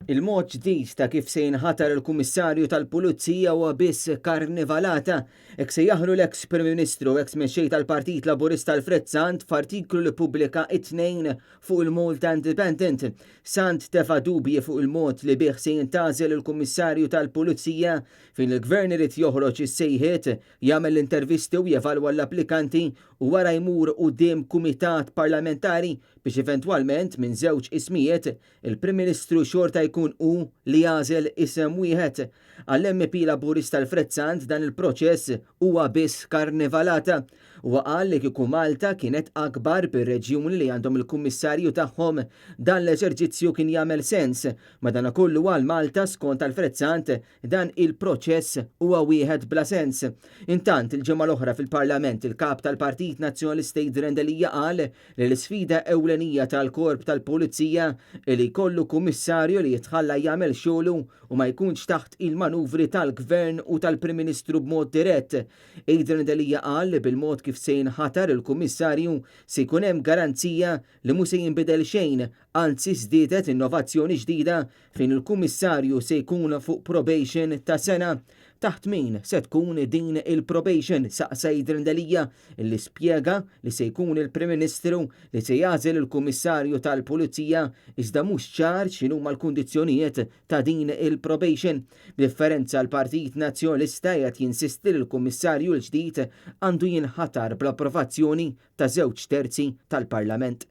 Il-mod ġdid ta' kif se jinħatar il-Kummissarju tal-Pulizija huwa biss karnivalata. Hekk sejjaħlu l-eks Prim Ministru u eks Mexxej tal-Partit Laburista Alfred Sant f'artiklu li ppubblika t-Tnejn fuq il-Malta Independent. Sant tefa' dubji fuq il-mod li bih se jintgħażel il-Kummissarju tal-Pulizija fejn il-Gvern irid joħroġ is-sejħiet, jagħmel l-intervisti u jevalwa l-applikanti u wara jmur quddiem kumitat parlamentari biex eventwalment minn żewġ ismijiet Il-Prim Ministru xorta jkun hu li jagħżel isem wieħed. Għall-MEP Laburista Alfred Sant dan il-proċess huwa biss karnivalata. Huwa qal li kieku Malta kienet akbar bir-reġjuni li għandhom il-kummissarju tagħhom, dan l-eżerġizzju kien jagħmel sens. Madanakollu għal Malta, skont Alfred Sant, Dan il-proċess huwa wieħed bla sens. Intant, il-ġimgħa l-oħra fil-Parlament, il-Kap tal-Partit Nazzjonalista Adrian Delia qal li l-isfida ewlenija tal-Korp tal-Pulizija hi li jkollu Kummissarju li jitħalla jagħmel xogħlu u ma jkunx taħt il-manuvri tal-Gvern u tal-Prim Ministru b'mod dirett. Adrian Delia qal li bil-mod kif se jinħatar il-Kummissarju se jkun hemm garanzija li mhu se jinbidel xejn, anzi żdiedet innovazzjoni ġdida fejn il-Kummissarju se jkun fuq probation ta' sena. Taħt min se tkun din il-probation? saqsa Adrian Delia li spjega li se jkun il-Prim Ministru li se jagħżel il-Kummissarju tal-Pulizija iżda mhux ċar x'inhuma l-kundizzjonijiet ta' din il-probation. B'differenza l-Partit Nazzjonalista qiegħed jinsisti li l-Kummissarju l-ġdid għandu jinħatar bl-approvazzjoni ta' żewġ terzi tal-Parlament.